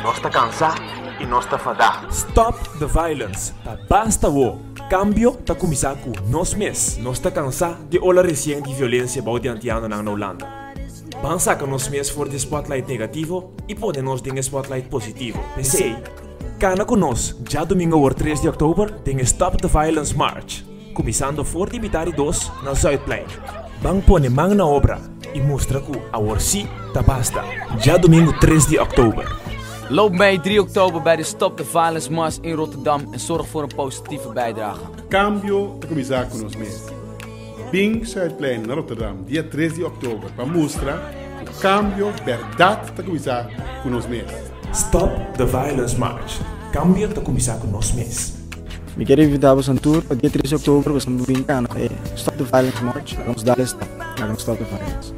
Nos ta kansá i nos ta fadá. Stop the violence, ta basta wo! Kambio ta kuminsá ku nos mes. Nos ta kansá di ola resien di violensia bou di antianonan na Hulanda. Ban saka nos mes for di e spotlight negativo i pone nos den e spotlight positivo. P'esei, kana ku nos djadumingu awor tres di òktober den e Stop the Violence March, kuminsando for di mitar di dos na Zuidplein. Ban pone man na obra i mustra ku awor sí ta basta. Djadumingu tres di òktober. Loop mee 3 oktober bij de Stop the Violence Mars in Rotterdam en zorg voor een positieve bijdrage. Kambio ta kuminsá ku nos mes. Bin Zuidplein na Rotterdam dia tres di òktober pa mustra ku kambio bèrdat ta kuminsá ku nos mes. Stop the Violence March, Kambio ta kuminsá ku nos mes. Mi kier invitá boso tur pa dia tres di òktober boso bin kana e Stop the Violence March, laga nos dal e stap, laga nos stop the violence.